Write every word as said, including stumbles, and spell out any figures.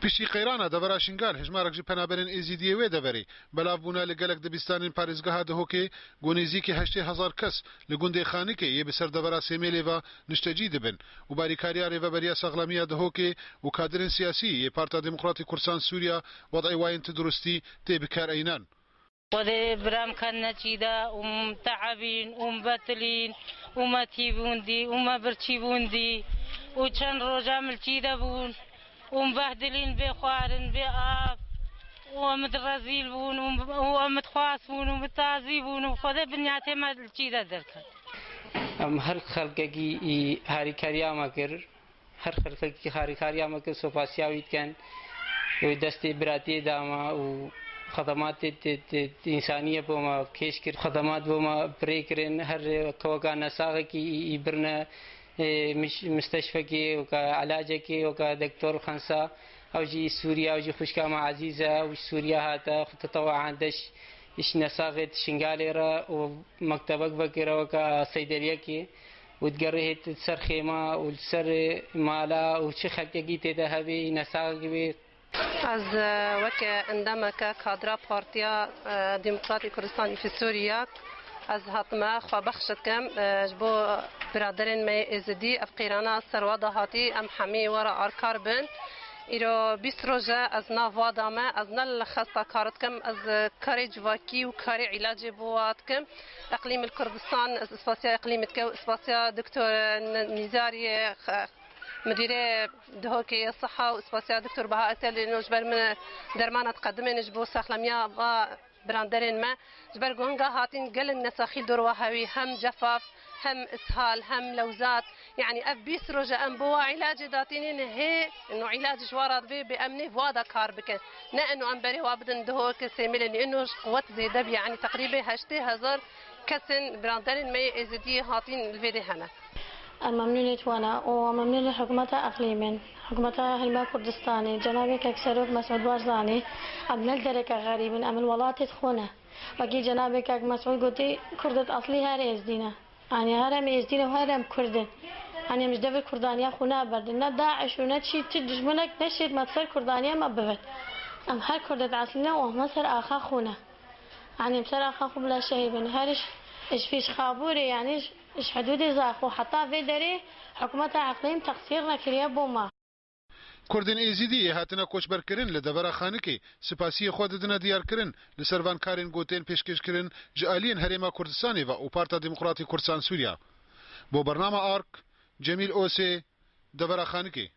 Piştî qeyrana devera Şingal, hejmarek ji penaberên Êzîdiyê wê deverê belav bûne li gelek dibistanên parêzgeha Dihokê, ku nêzîkî heştê hezar kes li gundê Xanikê yê bi ser devera Sêmêlê ve niştecî dibin û barîkariya Rêveberiya Saxlamiya Dihokê û kadirên siyasî yê Parta Demokratî Kurdistan Sûriya wed'ê wa yên tinduristî tê bikareînan. Xwedê biram ketine çî de û min te'ebîn û min betilîn û me tî bûn dî û me birçî bûn dî û çend roja min li çî de bûn û min behdilîn bê xwarin, bê av û em di rezîl bûn û, û em di xwast bûn û bi tazî bûn û Xwedê binyatê me li çî de derket. Em her xelkekî î harîkariya me kir. Her xelkekî harîkariya me kir, sopasiya wî dikin. Wê destê biratiyê da me û xedematê te, te, te însaniyê bo me kêş kir. Xedemat bo me pirê kirin. Her keweka nesaxekî î, î birine, e, miş-, misteşfekê, weka elacekê, weka doktor Xensa. Ew jî Sûriya, ew jî xwişka me ezîz e, ew ji Sûriya hate, xwe tetewean deş ji nesaxê di Şingalê re û mektebek vekire weka seydeliyekê. Û digerê hê ser xêma û li ser mala û çi xelkekî tê de hebe, nesaxekî bê. Ez, e, weke endameke kadra Partiya, e, Demokratî Kurdistanî fi Sûriya, ez hatime xwe bexş dikim, e, ji bo biraderên me yê Êzidî ev qîrana serwa dahatî em hemî were arkar bin. Îro bîst roj e ez nav wa de me, ez ne li xesta kar dikim, ez karê civakî û karê îlacê bo wa dikim. Eqlîm li Kurdistan, ez spasiya Eqlîmî dikim, spasiya Doktor Nîzariyê, Müdîrê Dihokê yê Siha û spasiya Doktor Baha Etel êno ji ber min dermana diqedimên ji bo sexlemiya va biranderên me. Ji ber ku hinga hatîn gelek nesaxî li dor wa hewî, hem cefaf, hem ishal, hem lewzat. Yanî ev bîst roj e em bo wa îlacê datînîn hê, no îlac ji wa re divê bê em nê wa de kar bikin. Ne eno em berê wa bidin Dihokê Sêmêlê, nî eno ji quwet zêde bî, yanî teqrîbê heştê hezar kesên biranderên me yê Êzidiyê hatîn li vê dê hene. Em memnûn ê ji wan e û em memnûn ê hikûmeta eqlîmê, hikûmeta Herêma Kurdistanê, cenabê kek Serok Mesûd Barzanî, em ne li dereke xerîb in, em li welatê xwe ne. Wekî cenabê kek Mesûd gotî, Kurdêt eslî her êzdî ne. Yanî her em êzdî ne û her em Kurd in. Yanî em ji devê Kurdaniya xwe naberdin. Ne DAIŞ û ne çi, çi dijminek neşêt me ser Kurdaniya me bivin. Em her Kurdêt eslî ne û em ser axa xwe ne. Yanî em ser axa xwe bila şehîd bin. Her iş, iş fîş xabûrê, yanî iş, iş hidûdê zaxo. Heta vê derê hikûmeta eqlîm teqsîr nekiriye bo me. Kurdên Êzîdî yê hatine koçberkirin li devera Xanikê spasiyê xwe didine diyarkirin li ser van karên ku tên pêşkêşkirin ji aliyên Herêma Kurdistanê ve û Parta Demokratî Kurdistan Sûriya. Bo bernama Ark, Cemîl Osê, devera Xanikê.